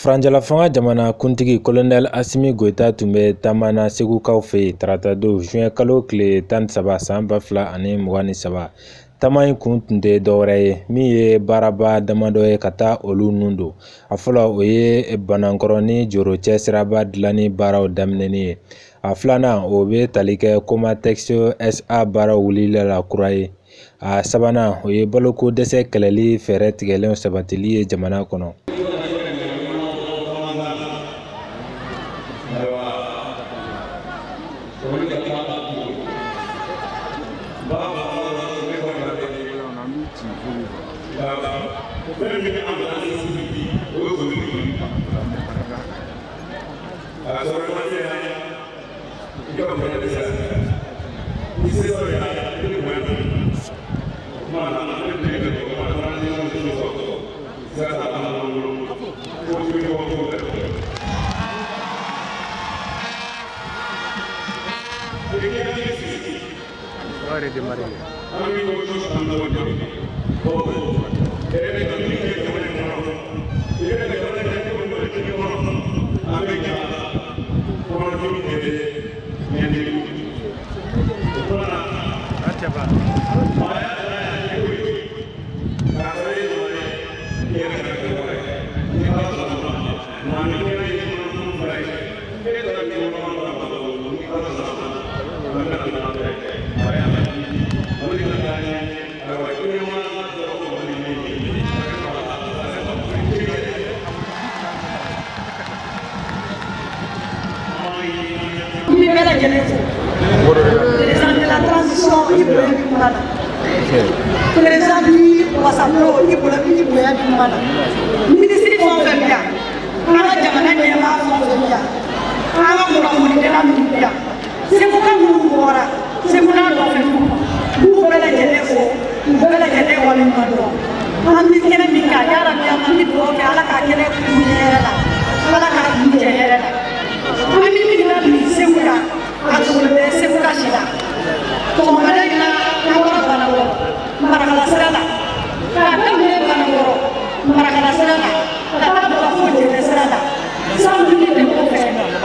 Furancɛlafanga jamanakuntigi Colonel Assimi Goïta tun bɛ taama na Segukaw fɛ yen tarata don juin kalo tile 13 san 2023. Taama in kun tun tɛ dɔwɛrɛ ye min ye baaraba damadɔ ye ka taa olu nun don. A fɔlɔ, o ye Banankɔrɔ ni Joro cɛ siraba dilanni baaraw daminɛni ye. A filanan, o bɛ tali kɛ Comatex SA baaraw wulili la kura ye. A sabanan, o ye baloko dɛsɛ kɛlɛli fɛɛrɛ tigɛlenw sabatili ye jamana kɔnɔ. Président de la transition, président du Wasablo, ministre fɛn o fɛn bɛ yan, an ka jamana ɲɛmaa fɛn o fɛn bɛ yan, an ka kunnafonidila minnu bɛ yan, Seguka minnu bɔra Segu n'a nɔfɛ dugu, n b'u bɛɛ lajɛlen fo, k'u bɛɛ lajɛlen waleɲuman dɔn. An bɛ kɛnɛ min kan, yarabi an bɛ dugawu kɛ Ala k'a kɛnɛ kun hɛrɛ la, Ala k'a kun jɛ hɛrɛ la. An bɛ min na bi Segu yan, a dogolen bɛ Segu ka si la. Sɔgɔmada in na, an bɔra Banakɔrɔ, Marakala sira la, k'a daminɛ Banakɔrɔ, Marakala sira la, ka taa bila fo Jɛnɛ sira la. San wuli de kɔfɛ,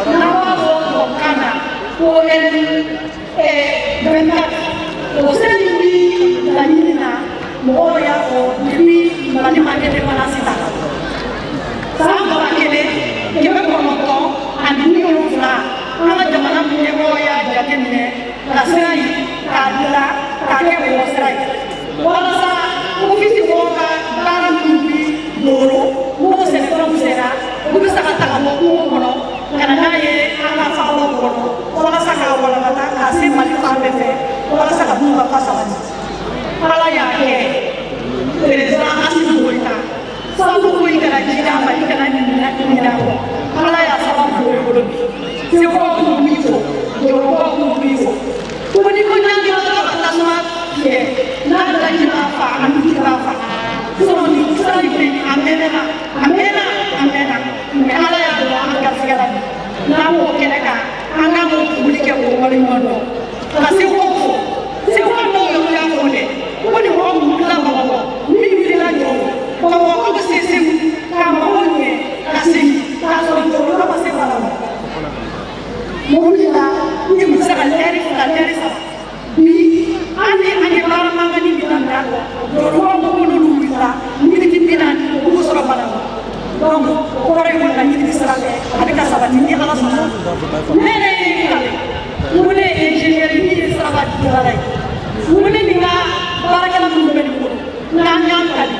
n'an b'a fɔ tubabukan na ko L24, o sira in bi laɲini na, mɔgɔw y'a fɔ depuis Mali ma indépendance ta. San 1970, an ka jamana ɲɛmɔgɔ y'a jateminɛ ka sira in k'a dilan k'a kɛ mɔgɔ sira ye, walasa ofisi mɔgɔw ka baara minnu bi Loro n'o sɛnɛfɛnw sera, u bɛ se ka ta ka bɔ kungo kɔnɔ ka na n'a ye an ka faabaw kɔnɔ, walasa k'a walangata k'a se Mali fan bɛɛ fɛ, walasa ka dun ka fa sabati. Ala y'a kɛ président Assimi Goïta sababu ko i kana ji d'a ma, i kana ɲinɛ a kɔ. Ala y'a sababu bɔ i bolo bi. Segukaw k'u b'i fo, Jorokaw k'u b'i fo. Ko ni ko ɲangibatɔ ka tasuma fiyɛ, n'a daji b'a fa, a nuji b'a fa. Sinon nin sira in bɛ yen, a mɛnna, a mɛnna, a mɛnna. Mais Ala y'a don an garisɛgɛ la bi. N'an b'o kɛnɛ kan, an k'an k'o foli kɛ k'o waleɲuman dɔn. Ka Segukaw fo. Segukaw dɔw yɛrɛ y'a fɔ dɛ, ko ni mɔgɔ min wulila Bamakɔ, min wulila Jɔrɔ, Bamakɔkaw bɛ se Segu k'a mago ɲɛ ka segin k'a sɔrɔ Jɔrɔkaw ma se Bamakɔ. Mobili la, i kun bɛ se ka lɛri 2, lɛri 3. Bi an ni an ye baara mankanni min daminɛ a kɔ, Jɔrɔkaw ko ko n'olu wulila miniti 40 u b'u sɔrɔ Bamakɔ. Donc o kɔrɔ ye ko laɲini bɛ sira fɛ, a bɛ ka sabati ni Ala sɔnna. Ne yɛrɛ ye n kale, n ko ne ye ingénieur ye min ye siraba dilanna ye. N ko ne ni n ka baarakɛla minnu bɛ nin bolo, n'an y'an kale,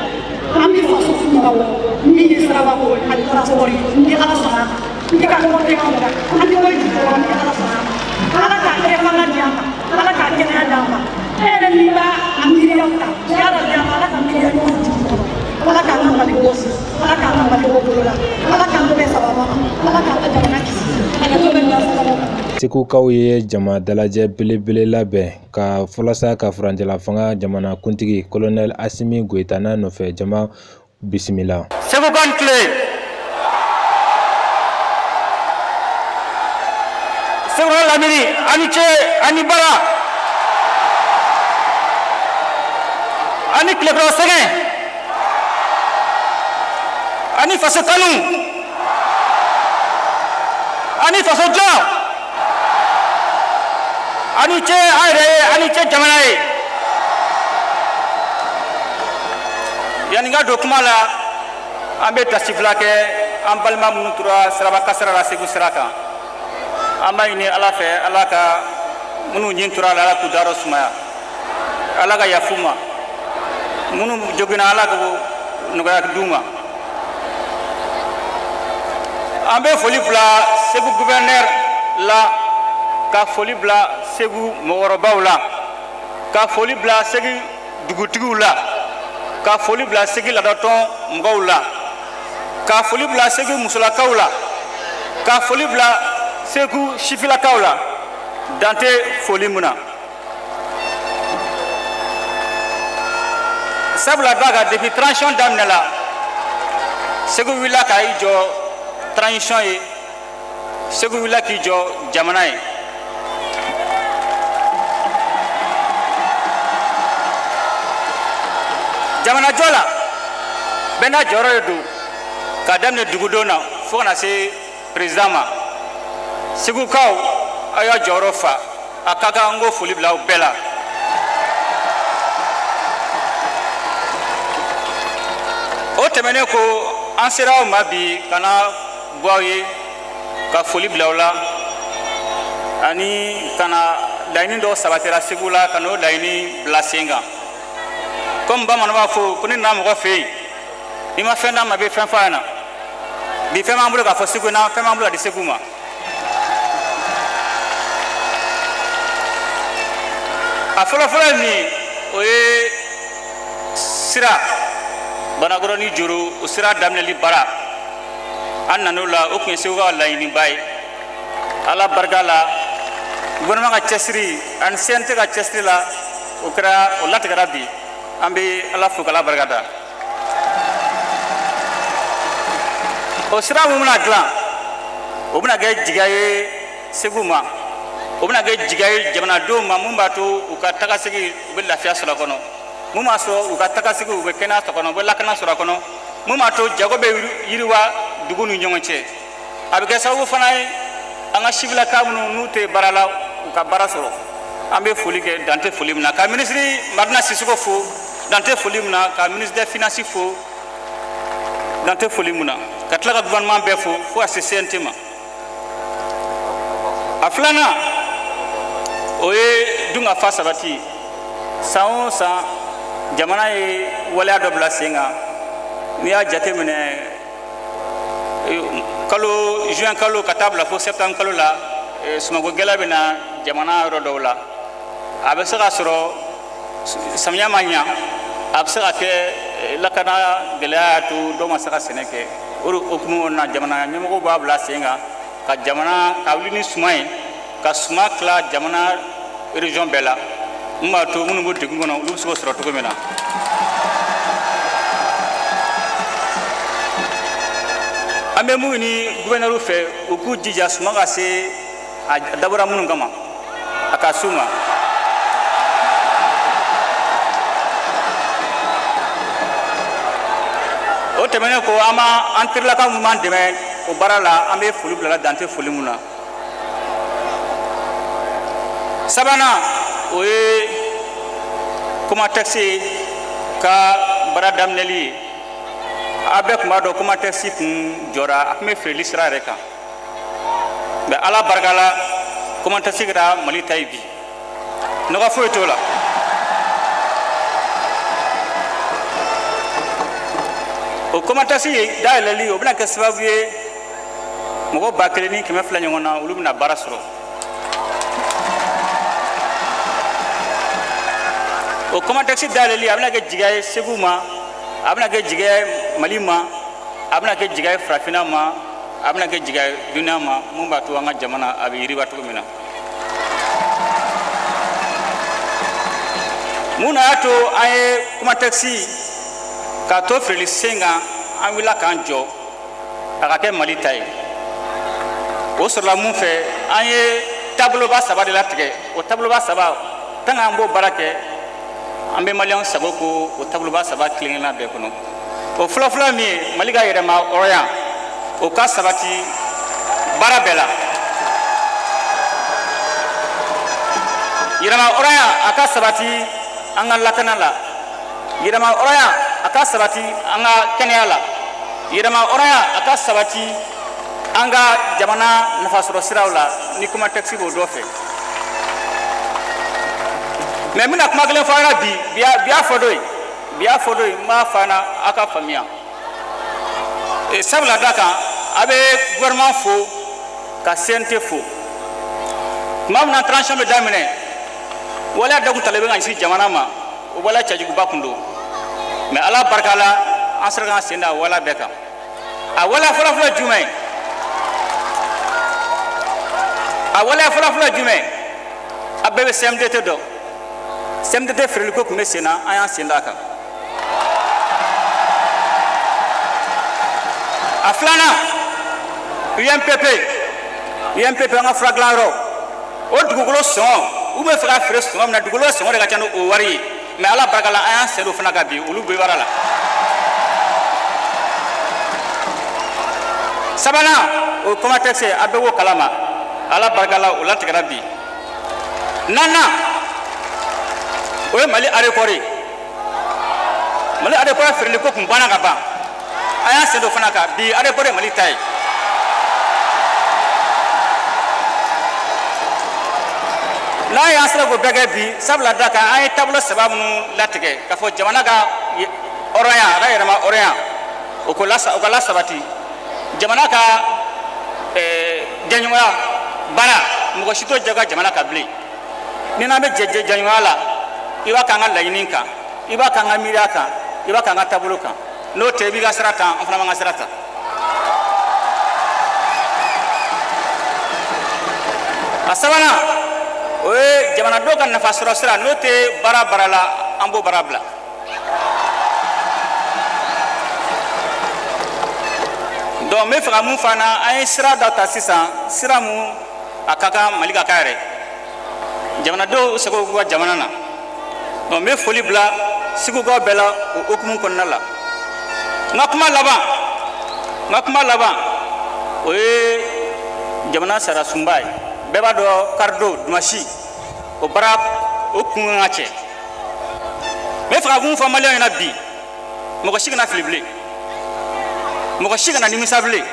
an bɛ faso kunmabɔ min ye siraba ko ye ani transport ye ni Ala sɔnna a ma. N tɛ ka kɔnteman bila, an tɛ wari jukɔrɔ ni Ala sɔnna a ma. Ala k'a kɛ fanga di an ma, Ala k'a kɛnɛya d'an ma. E yɛrɛ min b'a a miiriyaw ta, yarabi an ma Ala ka miiriya ɲumanw jigin kɔnɔ. Ala k'an ka Mali bɔ si, Ala k'an ka Mali bɔ bolo la, Ala k'an bɛɛ sababa ma, Ala k'an ka jamana kisi. Hakɛto bɛ nin na sababu. Segukaw ye jama dalajɛ belebele labɛn ka walasa ka furancɛlafanga jamanakuntigi Colonel Assimi Goïta n'a nɔfɛ jama bisimila. Seguka ni tile. Segu n'a lamini, a ni ce, a ni bara. A ni tilekɔrɔ sɛgɛn. A ni faso kanu. Ani faso jɔ. Aw ni ce aw yɛrɛ ye, aw ni ce jamana ye. Yanni n ka don kuma la, an bɛ tasifila kɛ an balima minnu tora siraba kasara la Segu sira kan. An b'a ɲini Ala fɛ, Ala ka minnu ɲin tora a la, Ala k'u dayɔrɔ sumaya, Ala ka yafa u ma, minnu joginna, Ala ka nɔgɔya d'u ma. An bɛ foli bila Segu gouverneur la, ka foli bila Segu mɔgɔkɔrɔbaw la, ka foli bila Segu dugutigiw la, ka foli bila Segu ladatɔn mɔgɔw la, ka foli bila Segu musolakaw la, ka foli bila Segu sifilakaw la. Dan tɛ foli mun na, sabula d'a kan depuis transition daminɛ la, Segu wulila ka i jɔ transition ye, Segu wulila k'i jɔ jamana ye. Jamanajɔ la, bɛɛ n'a jɔyɔrɔ de don, k'a daminɛ dugudenw na fo ka na se président ma. Segukaw, aw y'a jɔyɔrɔ fa, a ka kan an k'o foli bila aw bɛɛ la. O tɛmɛnen ko, an sera aw ma bi ka na bɔ aw ye, ka foli bila aw la, ani ka na laɲini dɔw sabatira Segu la, ka n'o laɲini bila sen kan. Komi bamananw b'a fɔ ko ni nana mɔgɔ fɛ yen, n'i ma fɛn d'a ma, i bɛ fɛn fɔ a ɲɛna. Bi fɛn b'an bolo k'a fɔ Segu na, fɛn b'an bolo ka di Segu ma. A fɔlɔfɔlɔ ye min ye, o ye sira Banakɔrɔ ni Joro, o sira daminɛli baara. An nan'o la, o tun ye Segu ka laɲiniba ye. Ala barika la, gouvernement ka cɛsiri ani CNT ka cɛsiri la, o kɛra, o latigɛra bi. An bɛ Ala fo k'Ala barika da. O sira min bɛna dilan, o bɛna kɛ jigiya ye Segu ma, o bɛna kɛ jigiya ye jamanadenw ma, mun b'a to u ka tagasegin u bɛ lafiya sɔrɔ a kɔnɔ, mun b'a sɔrɔ u ka tagasegin u bɛ kɛnɛya sɔrɔ a kɔnɔ, u bɛ lakana sɔrɔ a kɔnɔ, mun b'a to jago bɛ yiriwa dugu ni ɲɔgɔn cɛ. A bɛ kɛ sababu fana ye an ka sibilaka minnu n'u tɛ baara la, u ka baara sɔrɔ. An bɛ foli kɛ, dan tɛ foli min na, ka minisiri Marina Sisoko fo, dan tɛ foli min na, ka ministre des finances fo, dan tɛ foli min na, ka tila ka gouvernement bɛɛ fo fo ka se CNT ma. A filanan, o ye dunkafa sabati. San o san, jamana ye waleya dɔ bila sen kan. N'i y'a jateminɛ, kalo juin kalo ka taa bila fo septembre kalo la, sumako gɛlɛya bɛ na jamana yɔrɔ dɔw la. A bɛ se ka sɔrɔ samiya ma ɲa, a bɛ se ka kɛ lakana gɛlɛya y'a to dɔw ma se ka sɛnɛ kɛ. O de hukumu kɔnɔna na, jamana ɲɛmɔgɔw b'a bila sen kan ka jamana ka wuli ni suman ye, ka suman tila jamana région bɛɛ la, mun b'a to minnu bɛ degun kɔnɔ, olu bɛ se k'o sɔrɔ cogo min na. An bɛ mun ɲini gouverneur fɛ, u k'u jija suman ka se a dabɔra minnu kama, a ka s'u ma. O tɛmɛnen kɔ, an b'an terilaka minnu b'an dɛmɛ o baara la, an bɛ foli bila la, dan tɛ foli mun na. Sabanan, o ye Comatex ka baara daminɛli ye. A bɛɛ tun b'a dɔn Comatex tun jɔra, a tun bɛ feereli sira yɛrɛ kan, mɛ Ala barika la, Comatex kɛra Mali ta ye bi, nɔgɔ foyi t'o la. O Comatex dayɛlɛli, o bɛna kɛ sababu ye mɔgɔ 1200 ɲɔgɔn na, olu bɛna baara sɔrɔ. O Comatex dayɛlɛli, a bɛna kɛ jigiya ye Segu ma, a bɛna kɛ jigiya ye Mali ma, a bɛna kɛ jigiya ye farafinna ma, a bɛna kɛ jigiya ye duniya ma, mun b'a to an ka jamana a bɛ yiriwa cogo min na. Mun na y'a to an ye Comatex k'a to feereli sen kan, an wulila k'an jɔ a ka kɛ Mali ta ye? O sɔrɔla mun fɛ? An ye taaboloba saba de latigɛ. O taaboloba saba, tant qu'an b'o baara kɛ, an bɛ maliyɛnw sago ko o taaboloba saba kelen-kelenna bɛɛ kɔnɔ. O fɔlɔfɔlɔ min ye Mali ka yɛrɛma hɔrɔnya, o ka sabati baara bɛɛ la. Yɛrɛma hɔrɔnya a ka sabati an ka lakana la. Yɛrɛma hɔrɔnya a ka sabati an ka kɛnɛya la. Yɛrɛma hɔrɔnya a ka sabati an ka jamana nafasɔrɔ siraw la ni kuma tɛkisi b'o dɔ fɛ. Mɛ n bɛna kuma kelen fɔ an ɲɛna bi, bi y'a fɔ dɔ ye, bi y'a fɔ dɔ ye, n b'a fɔ an ɲɛna aw ka faamuya. Sabula da kan a bɛ gouvernement fo ka CNT fo. Tuma min na transition bɛ daminɛ, waleya dɔ tun talen bɛ ka ɲɛsin jamana ma, o waleya cɛjuguba tun don. Mɛ Ala barika la, an sera k'an sen da a waleya bɛɛ kan. A waleya fɔlɔfɔlɔ ye jumɛn ye? A waleya fɔlɔfɔlɔ ye jumɛn ye? A bɛɛ bɛ CMDT dɔn. CMDT feereliko tun bɛ sen na, an y'an sen da a kan. A filanan, UMPP, UMPP an ka fura dilanyɔrɔ, o dugukolo sɔngɔ, u bɛ fɛ ka feere sɔngɔ min na, dugukolo sɔngɔ de ka ca ni o wari ye. Mɛ Ala barika la, an y'an sen don o fana kan bi, olu bɛ baara la. Sabanan, o Comatex a bɛɛ b'o kalama, Ala barika la, o latigɛra bi. Naaninan, o ye Mali aéroport ye. Mali aéroport feereliko tun banna ka ban, an y'an sen don o fana kan bi, aéroport ye Mali ta ye. N'a y'an sera k'o bɛɛ kɛ bi, sabula da kan an ye taabolo saba minnu latigɛ k'a fɔ jamana ka hɔrɔnya, a ka yɛrɛma hɔrɔnya, o ka lasabati, jamana ka jɛɲɔgɔnya baara, mɔgɔ si t'o jagoya jamana kan bilen. Ni n'an bɛ jɛɲɔgɔnya la, i b'a k'an ka laɲini kan, i b'a k'an ka miiriya kan, i b'a k'an ka taabolo kan. N'o tɛ, i b'i ka sira ta, an fana b'an ka sira ta. A sabanan, o ye jamanadenw ka nafasɔrɔ sira, n'o tɛ baara baara la, an b'o baara bila. Donc n bɛ fɛ ka mun fɔ an na, an ye sira dɔ ta sisan, sira mun a ka kan Mali ka k'a yɛrɛ, jamanadenw sago k'u ka jamana na. Donc n bɛ foli bila Segukaw bɛɛ la o hokumu kɔnɔna la. N ka kuma laban, n ka kuma laban, o ye jamana sariya sunba ye. Bɛɛ b'a dɔn karidon dimasi o baara o kun kan ka cɛ. N bɛ fɛ ka mun fɔ maliyɛnw ɲɛna bi, mɔgɔ si kana fili bilen, mɔgɔ si kana nimisa bilen.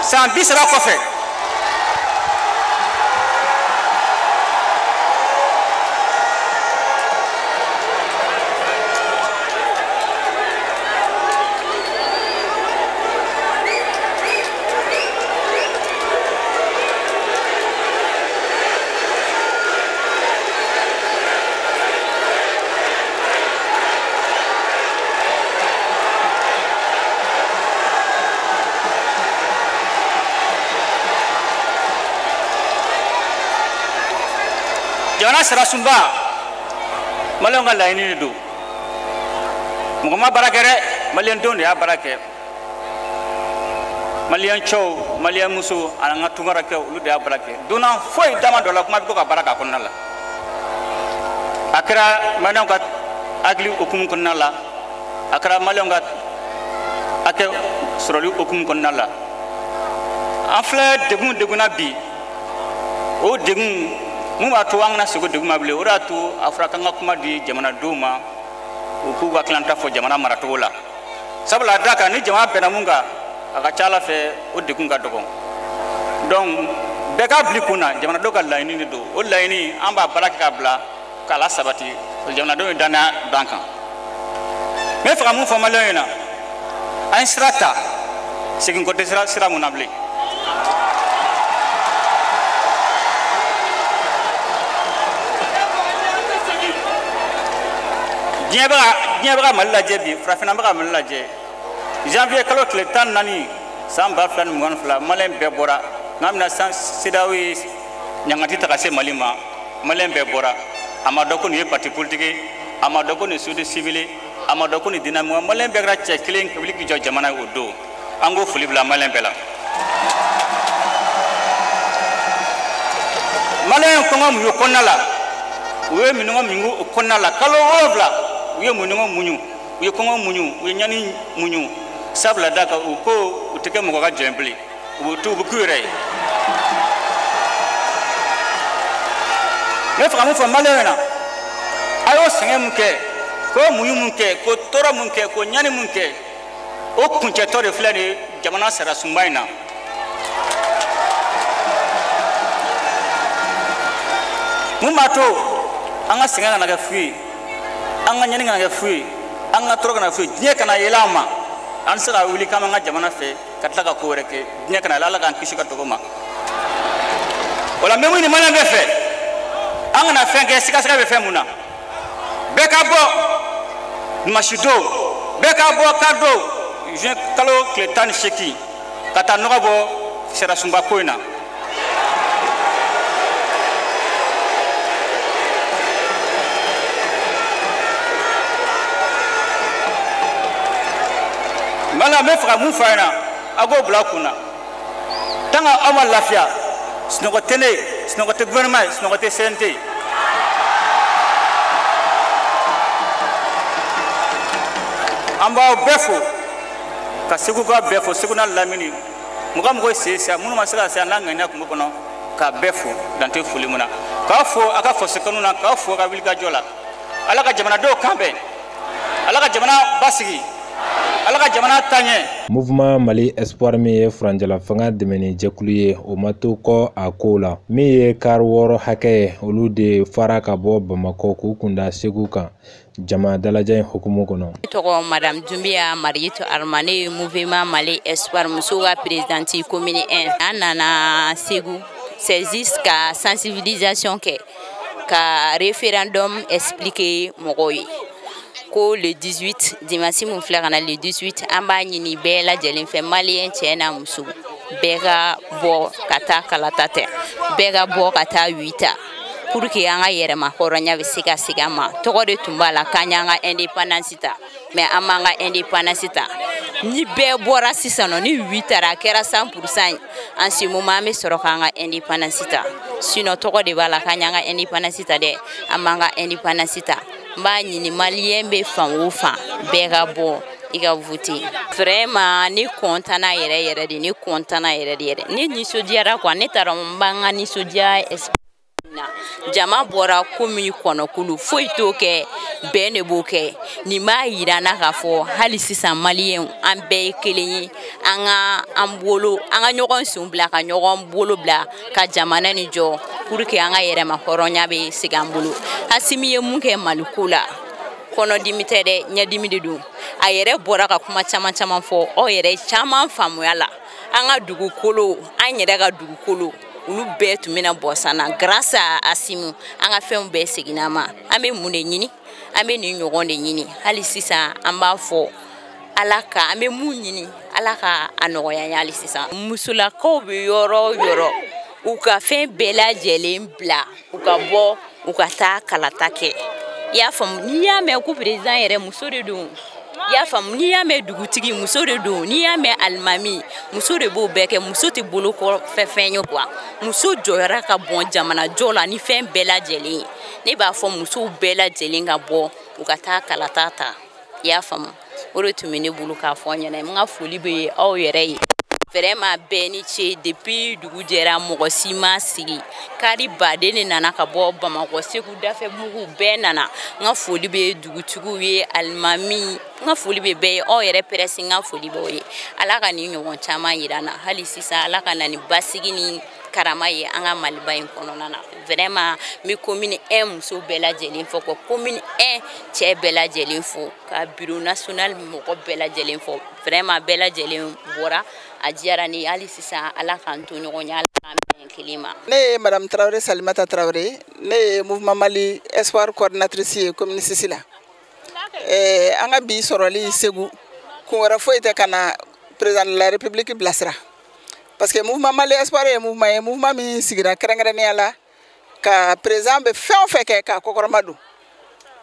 San 30 kɔfɛ, jamana sariya sunba, maliyɛnw ka laɲini de don. Mɔgɔ ma baara kɛ dɛ, maliyɛndenw de y'a baara kɛ. Maliyɛn cɛw, maliyɛn musow, ani an ka tunkarakɛw, olu de y'a baara kɛ. Dunan foyi dama dɔ la, kuma bɛ ko ka baara k'a kɔnɔna la. A kɛra maliyɛnw ka hakili hokumu kɔnɔna la, a kɛra maliyɛnw ka hakɛ sɔrɔli hokumu kɔnɔna la. An filɛ degun degun na bi, o degun mun b'a to an kana segin degun ma bilen, o de y'a to a fɔra k'an ka kuma di jamanadenw ma, u k'u ka tilanta fɔ jamana maracogo la. Sabula a da kan ni jamana bɛnna mun kan, a ka ca Ala fɛ o degun ka dɔgɔ. Donc bɛɛ k'a bila i kun na, jamanadenw ka laɲini de don. O laɲini an b'a baara kɛ k'a bila k'a lasabati, jamanadenw ye danaya d'an kan. N bɛ fɛ ka mun fɔ maliyɛnw ɲɛna, an ye sira ta, segin kɔ tɛ sira mun na bilen. Diɲɛ bɛ ka Mali lajɛ bi, farafinna bɛ ka Mali lajɛ. Janvier kalo tile 14 san 2022, maliyɛn bɛɛ bɔra. N'a bɛna san CEDEAO ye ɲangati ta ka se Mali ma, maliyɛn bɛɛ bɔra. A ma dɔn ko nin ye parti politique ye, a ma dɔn ko nin ye société civile ye, a ma dɔn ko nin dynamique, maliyɛn bɛɛ kɛra cɛ kelen ka wuli k'i jɔ jamana ye o don. An k'o foli bila maliyɛn bɛɛ la. Maliyɛn kɔngɔ muɲu kɔnɔna la, u ye minɔgɔ muɲu o kɔnɔna la kalo 7, u ye minɔgɔ muɲu, u ye kɔngɔ muɲu, u ye ɲani muɲu. Sabula da kan u ko u tɛ kɛ mɔgɔ ka jɔn bilen, u bɛ to u bɛ k'u yɛrɛ ye. N bɛ fɛ ka mun fɔ maliyɛnw ɲɛna, a y'o sɛgɛn mun kɛ, k'o muɲu mun kɛ, k'o tɔɔrɔ mun kɛ, k'o ɲani mun kɛ, o kuncɛtɔ de filɛ nin ye jamana sariyasunba in na. Mun b'a to an ka sɛgɛn kana kɛ fu ye, an ka ɲani kana kɛ fu ye, an ka tɔɔrɔ kana kɛ fu ye, diɲɛ kana yɛlɛ an ma, an tɛ se ka wuli k'an b'an ka jamana fɛ ka tila ka ko wɛrɛ kɛ, diɲɛ kana yɛlɛ, Ala k'an kisi ka tɔgɔ ma. O la n bɛ mun ɲini maliyɛn bɛɛ fɛ, an kana fɛn kɛ sigasiga bɛ fɛn mun na. Bɛɛ ka bɔ dimanche don, bɛɛ ka bɔ kari don, juin kalo tile 18 ka taa nɔgɔ bɔ sariyasunba ko in na. Mala n bɛ fɛ ka mun fɔ a ɲɛna, a k'o bila kun na. Tant que aw ma lafiya, sunɔgɔ tɛ ne ye, sunɔgɔ tɛ gouvernement ye, sunɔgɔ tɛ CNT ye. An b'aw bɛɛ fo, ka Segukaw bɛɛ fo, Segu n'a lamini, mɔgɔ mɔgɔ ye sen se, minnu ma se ka se, n'a ŋaniya kun b'o kɔnɔ, k'a bɛɛ fo, dan tɛ foli mun na. K'aw fo a ka faso kanu na, k'aw fo a ka wulikajɔ la. Ala ka jamanadenw kan bɛn, Ala ka jamana basigi, Ala ka jamana taa ɲɛ. Mouvement Mali Espoir min ye furancɛla fanga dɛmɛni jɛkulu ye, o ma to kɔ a kow la. Min ye kari 6 hakɛ ye, olu de fara ka bɔ Bamakɔ k'u kunda Segu kan jama dalajɛ in hukumu kɔnɔ. Ne tɔgɔ Madame Doumbia Mariétou Arma, ne ye Mouvement Mali Espoir musow ka présidente commune 1. An nana Segu, c'est juste ka sensibilisation kɛ, ka référendum expliquer mɔgɔw ye. Ko le 18 dimanche mun filɛ ka na le 18, an b'a ɲini bɛɛ lajɛlen fɛ, maliyɛn cɛ n'a muso bɛɛ ka bɔ ka taa kalata tɛ, bɛɛ ka bɔ ka taa 8 ta pour que an ka yɛrɛma hɔrɔnya bɛ se ka segin an ma. Tɔgɔ de tun b'a la k'an y'an ka indépendance ta, mais an m'an ka indépendance ta. Ni bɛɛ bɔra sisan nɔ, ni 8 taara a kɛra 100% ye, en ce moment an bɛ sɔrɔ k'an ka indépendance ta. Sinon tɔgɔ de b'a la k'an y'an ka indépendance ta dɛ, an m'an ka indépendance ta. N b'a ɲini maliyɛn bɛ fan o fan bɛɛ ka bɔ i ka voter. Vraiment ne content na yɛrɛ yɛrɛ de, ne content na yɛrɛ de yɛrɛ. Ne nisɔndiyara quoi, ne taara n b'an ka nisɔndiya na. Jama bɔra komi kɔnɔkulu, foyi t'o kɛ, bɛn de b'o kɛ. Nin b'a yira n na k'a fɔ hali sisan maliyɛnw an bɛɛ ye kelen ye, an ka an bolo, an ka ɲɔgɔn sen bila, ka ɲɔgɔn bolo bila ka jamana nin jɔ pour que an ka yɛrɛma hɔrɔnya bɛ segin an bolo. Asimi ye mun kɛ Maliko la, kɔnɔdimi tɛ dɛ, ɲɛdimi de don. A yɛrɛ bɔra ka kuma caman caman fɔ, aw yɛrɛ caman faamuya la. An ka dugukolo, an yɛrɛ ka dugukolo, olu bɛɛ tun bɛna bɔ san na. Grâce à Asimi, an ka fɛnw bɛɛ seginna an ma. An bɛ mun de ɲini? An bɛ nin ɲɔgɔn de ɲini. Hali sisan an b'a fɔ Ala ka, an bɛ mun ɲini, Ala ka a nɔgɔya an ye hali sisan. Musolakaw bɛ yɔrɔ o yɔrɔ, u ka fɛn bɛɛ lajɛlen bila, u ka bɔ, u ka taa kalata kɛ. I y'a faamu? N'i y'a mɛn ko président yɛrɛ muso de don, i y'a faamu? N'i y'a mɛn dugutigi muso de don, n'i y'a mɛn alimami muso de b'o bɛɛ kɛ. Muso tɛ bolo kɔfɛ fɛn ye quoi. Muso jɔyɔrɔ ka bon jamana jɔ la ni fɛn bɛɛ lajɛlen ye. Ne b'a fɔ musow bɛɛ lajɛlen ka bɔ, u ka taa kalata ta. I y'a faamu? O de tun bɛ ne bolo k'a fɔ aw ɲɛna. N ka foli bɛ aw yɛrɛ ye. Vraiment bɛɛ ni ce. Depuis dugu jɛra mɔgɔ si ma sigi, kari baden de nana ka bɔ Bamakɔ, Segu dafɛ mugu bɛɛ nana. N ka foli bɛ dugutigiw ye, alimami, n ka foli bɛ bɛɛ ye, aw yɛrɛ presse n ka foli b'aw ye. Ala ka nin ɲɔgɔn caman yira n na hali sisan, Ala ka na ni basigi ni karama ye an ka Maliba in kɔnɔna na. Vraiment n bɛ commune 1 muso bɛɛ lajɛlen fo, ka commune 1 cɛ bɛɛ lajɛlen fo, ka bureau national mɔgɔ bɛɛ lajɛlen fo. Vraiment bɛɛ lajɛlen bɔra, a diyara ne ye. Hali sisan Ala k'an to ɲɔgɔn ye, Ala k'an bɛn kelen ma. Ne ye Madame Traoré Salimata Traoré, ne ye Mouvement Mali Espoir coordinatrice ye commune 6 la. An ka bi sɔrɔli Segu, kun wɛrɛ foyi tɛ ka na président de la République bilasira. Parce que Mouvement Mali Espoir ye mouvement ye, mouvement min sigira kɛrɛnkɛrɛnnenya la ka président bɛ fɛn o fɛn kɛ k'a kɔkɔrɔma don.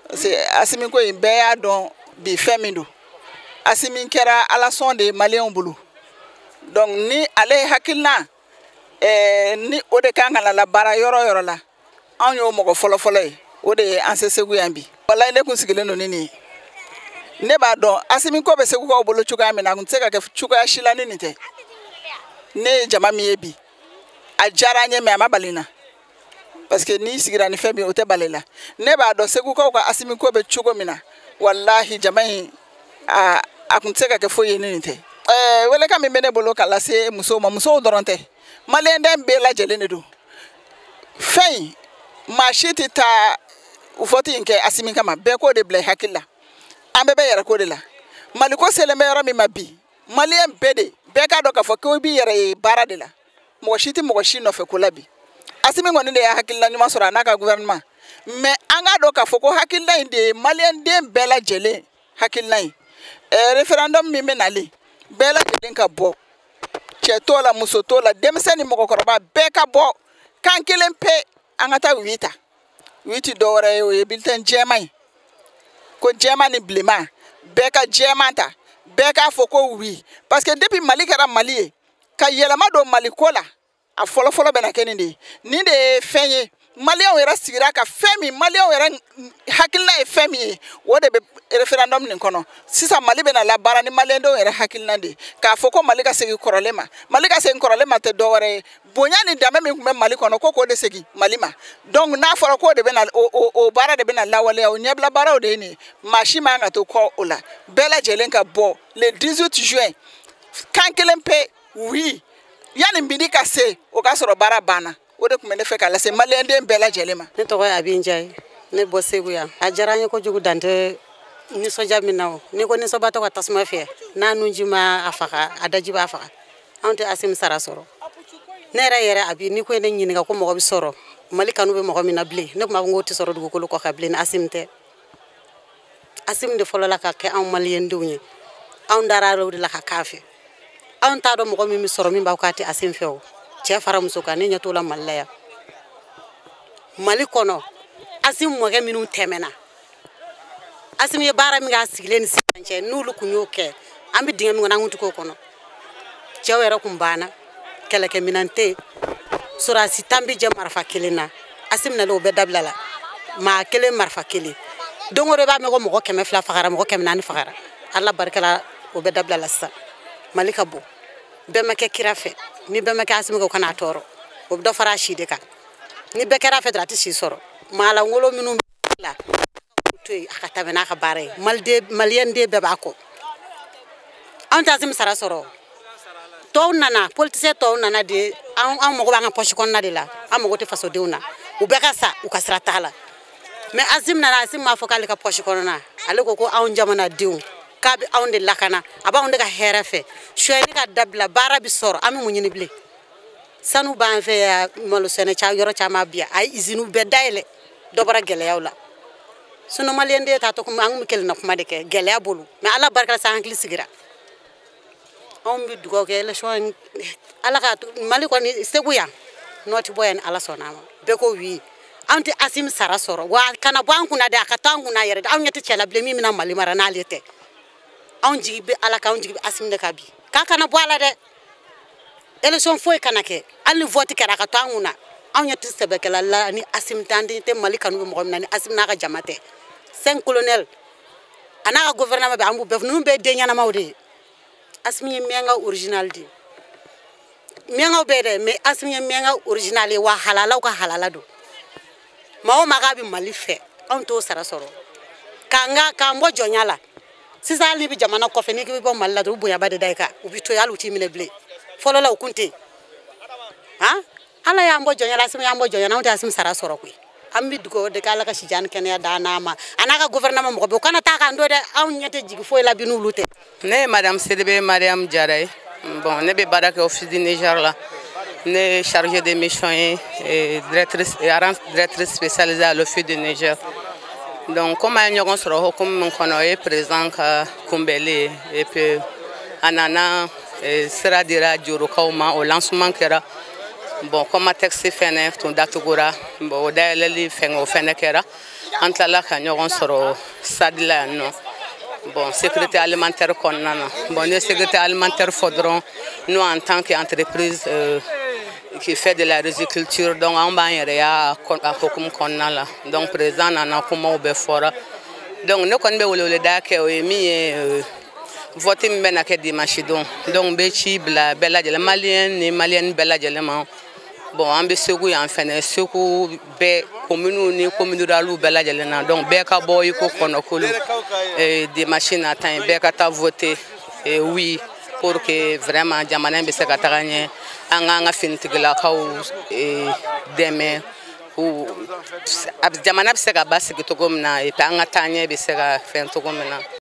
Parce que Asimi ko in bɛɛ y'a dɔn bi fɛn min don. Asimi kɛra Ala sɔn de ye maliyɛnw bolo. Donc ni ale ye hakilina, ni o de kan ka na labaara yɔrɔ o yɔrɔ la, anw y'o mɔgɔ fɔlɔ-fɔlɔ ye, o de ye an se Segu yan bi. Walayi ne kun sigilen don ni nin ye. Ne b'a dɔn Asimi ko bɛ Segukaw bolo cogoya min na, a kun tɛ se ka kɛ cogoya si la ni nin tɛ. Ne ye jama min ye bi, a diyara an ye, mais a ma bali n na. Parce que n'i sigira ni fɛn min o tɛ bala i la. Ne b'a dɔn Segukaw ka Asimi ko bɛ cogo min na, walahi jama in a kun tɛ se ka kɛ foyi ye ni nin tɛ. Welekan min bɛ ne bolo ka lase musow ma, musow dɔrɔn tɛ, maliyɛnden bɛɛ lajɛlen de don. Fɛn in maa si tɛ taa vote in kɛ Asimi kama, bɛɛ k'o de bila i hakili la. An bɛɛ bɛ yɛrɛ ko de la. Maliko selen bɛ yɔrɔ min ma bi, maliyɛn bɛɛ de bɛɛ k'a dɔn k'a fɔ ko i b'i yɛrɛ ye baara de la. Mɔgɔ si tɛ mɔgɔ si nɔfɛ ko la bi. Asimi kɔni de y'a hakilina ɲuman sɔrɔ a n'a ka gouvernement, mais an k'a dɔn k'a fɔ ko hakilina in de ye maliyɛnden bɛɛ lajɛlen hakilina ye. Référendum min bɛ nalen, bɛɛ lajɛlen ka bɔ, cɛ t'o la, muso t'o la, denmisɛn ni mɔgɔkɔrɔba bɛɛ ka bɔ, kan kelen pe an ka taa oui ta. Oui ti dɔwɛrɛ ye, o ye bulletin jɛman ye, ko jɛman ni bilenman, bɛɛ ka jɛman ta, bɛɛ k'a fɔ ko oui. Parce que depuis Mali kɛra Mali ye, ka yɛlɛma don Mali ko la, a fɔlɔfɔlɔ bɛna kɛ nin de ye. Nin de ye fɛn ye maliyɛnw yɛrɛ sigira ka fɛn min, maliyɛnw yɛrɛ hakilina ye fɛn min ye, o de bɛ référendum nin kɔnɔ. Sisan Mali bɛna labaara ni maliyɛndenw yɛrɛ hakilina de ye, k'a fɔ ko Mali ka segin kɔrɔlen ma. Mali ka segin kɔrɔlen ma tɛ dɔwɛrɛ ye, bonya ni danbe min tun bɛ Mali kɔnɔ, ko k'o de segin Mali ma. Donc n'a fɔra k'o de bɛna o baara de bɛna lawaleya, o ɲɛbila baaraw de ye nin ye. Maa si man ka to kɔ o la, bɛɛ lajɛlen ka bɔ le 18 juin, kan kelen pe oui, yanni midi ka se o k'a sɔrɔ baara banna. O de tun bɛ ne fɛ k'a lase maliyɛnden bɛɛ lajɛlen ma. Ne tɔgɔ ye Abi Njaye, ne bɔ Segu yan. A diyara n ye kojugu, dan tɛ nisɔndiya min na o. N'i ko nisɔnbatɔ ka tasuma fiyɛ, n'a nunji ma a faga, a daji b'a faga. Anw tɛ Asimi sara sɔrɔ. Ne yɛrɛ Abi, n'i ko ne ɲininka ko mɔgɔ bɛ sɔrɔ Mali kanu bɛ mɔgɔ min na bilen, ne tun b'a fɔ k'o tɛ sɔrɔ dugukolo kɔ kan bilen ni Asimi tɛ. Asimi de fɔlɔ la ka kɛ anw maliyɛndenw ye, anw dara o de la ka k'a fɛ. Anw t'a dɔn mɔgɔ min bɛ sɔrɔ min b'a k'a tɛ Asimi fɛ o. Cɛ fara muso kan, ne ɲɛ t'o la Mali la yan. Mali kɔnɔ, Asimi mɔkɛ minnu tɛmɛna, Asimi ye baara min k'a sigilen ni sisan cɛ, n'olu kun y'o kɛ, an bɛ dingɛ min kɔnɔ, an kun tɛ k'o kɔnɔ. Cɛw yɛrɛ kun banna, kɛlɛkɛminɛn tɛ yen, sɔrɔdasi tan bɛ jɛ marifa kelen na. Asimi nalen o bɛɛ dabila la, maa kelen marifa kelen. Don o don i b'a mɛn ko mɔgɔ 200 fagara, mɔgɔ 400 fagara. Ala barika la, o bɛɛ dabila la sisan. Mali ka bon, bɛɛ ma kɛ kira fɛ, ni bɛɛ ma kɛ Asimi kɛ, o kana tɔɔrɔ, o bɛ dɔ fara a si de kan. Ni bɛɛ kɛra a fɛ dɔrɔn, a tɛ si sɔrɔ. Maalankolon minnu bɛ la, to yen a ka tɛmɛ n'a ka baara ye. Maliyɛnden bɛɛ b'a kɔ. Anw tɛ Asimi sara sɔrɔ. Tɔw nana, politicien tɔw nana de, an mago b'an ka poche kɔnɔna de la, an mago tɛ fasodenw na. U bɛɛ ka sa, u ka sira t'a la. Mais Asimi nana, Asimi m'a fɔ k'ale ka poche kɔnɔna, ale ko ko anw jamanadenw, k'a bɛ anw de lakana, a b'anw de ka hɛrɛ fɛ. Sonyɛli ka dabila, baara bɛ sɔrɔ, an bɛ mun ɲini bilen? Sanu b'an fɛ yan, malo sɛnɛ yɔrɔ caman bi yan, a ye usine bɛɛ dayɛlɛ, dɔ bɔra gɛlɛyaw la. Sinon maliyɛnden t'a to an kun bɛ kelenna kuma de kɛ gɛlɛya bolo, mais Ala barika la sisan an hakili sigira. Anw bɛ dugawu kɛ élection Ala ka Mali kɔni Segu yan, nɔ tɛ bɔ yan ni Ala sɔnna a ma. Bɛɛ ko oui. Anw tɛ Asimi sara sɔrɔ, wa kana bɔ an kunna dɛ, a ka to an kunna yɛrɛ dɛ. Anw ɲɛ tɛ cɛ la bilen min bɛna Mali mara n'ale tɛ. Anw jigi bɛ Ala kan, anw jigi bɛ Asimi de kan bi. K'a kana bɔ a la dɛ. Élection foyi kana kɛ, hali ni vote kɛra a ka to an kunna. Anw ɲɛ tɛ sɛbɛkɛla la ni Asimi tɛ, an tɛ Mali kanu bɛ mɔgɔ min na ni Asimi n'a ka jama tɛ. 5 colonels a n'a ka gouvernement bɛ, an b'u bɛɛ fo, ninnu bɛɛ ye den ɲɛnamaw de ye. Asimi ye miyanka original de ye. Miyankaw bɛɛ dɛ, mais Asimi ye miyanka original ye, wa halalaw ka halala don. Maa o maa k'a bɛ Mali fɛ, anw t'o sara sɔrɔ. K'an bɔ jɔnya la. Sisan hali n'i bɛ jamana kɔfɛ, n'i k'i bɛ bɔ Mali la dɔrɔn, u bonyaba de da i kan, u bɛ to yen, hali u t'i minɛ bilen. Fɔlɔ la o kun tɛ yen. Han? Ala y'an bɔ jɔnya la, Asimi y'an bɔ jɔnya la, anw tɛ Asimi sara sɔrɔ koyi. An bɛ dugawu de kɛ Ala ka sijan ni kɛnɛya d'an n'a ma, a n'a ka gouvernement mɔgɔ bɛɛ, u kana taa k'an to dɛ, anw ɲɛ tɛ jigi foyi la bi n'olu tɛ. Ne ye Madame Sidibé Mariam Diarra ye. Bon, ne bɛ baara kɛ Office du Niger la. Ne ye chargée de mission ye et directrice et directrice spécialisée à l'Office du Niger. Donc comme an ye ɲɔgɔn sɔrɔ hokumu min kɔnɔ, o ye président ka kunbɛli ye, et puis a nana sira dira jorokaw ma, o lancement kɛra. Bon, Comatex fɛnɛ tun datugura, bon, o dayɛlɛli fɛngɛ o fɛnɛ kɛra. An tilala ka ɲɔgɔn sɔrɔ stade la yan nɔ. Bon, sécurité alimentaire kɔnɔna na. Bon, ne sécurité alimentaire fɔ dɔrɔn, nous en tant qu'entreprise qui fait de la riziculture, donc an b'an yɛrɛ y'a a hokumu kɔnɔna la. Donc président nana, kumaw bɛɛ fɔra. Donc ne kɔni bɛ weleweleda kɛ, o ye min ye, vote min bɛna kɛ dimanche don. Donc n bɛ ci bila bɛɛ lajɛlen, maliyɛn ni maliyɛn bɛɛ lajɛlen ma. Bon, an bɛ Segu yan fɛnɛ, Segu bɛɛ communes ni commune rurales bɛɛ lajɛlen na. Donc bɛɛ ka bɔ i ko kɔnɔkulu dimanche nata in, bɛɛ ka taa voter oui pour que vraiment jamana in bɛ se ka taga ɲɛ, an k'an ka finitigilakaw dɛmɛ, jamana bɛ se ka basigi cogo min na, et puis an ka taaɲɛ bɛ se ka fɛn cogo min na.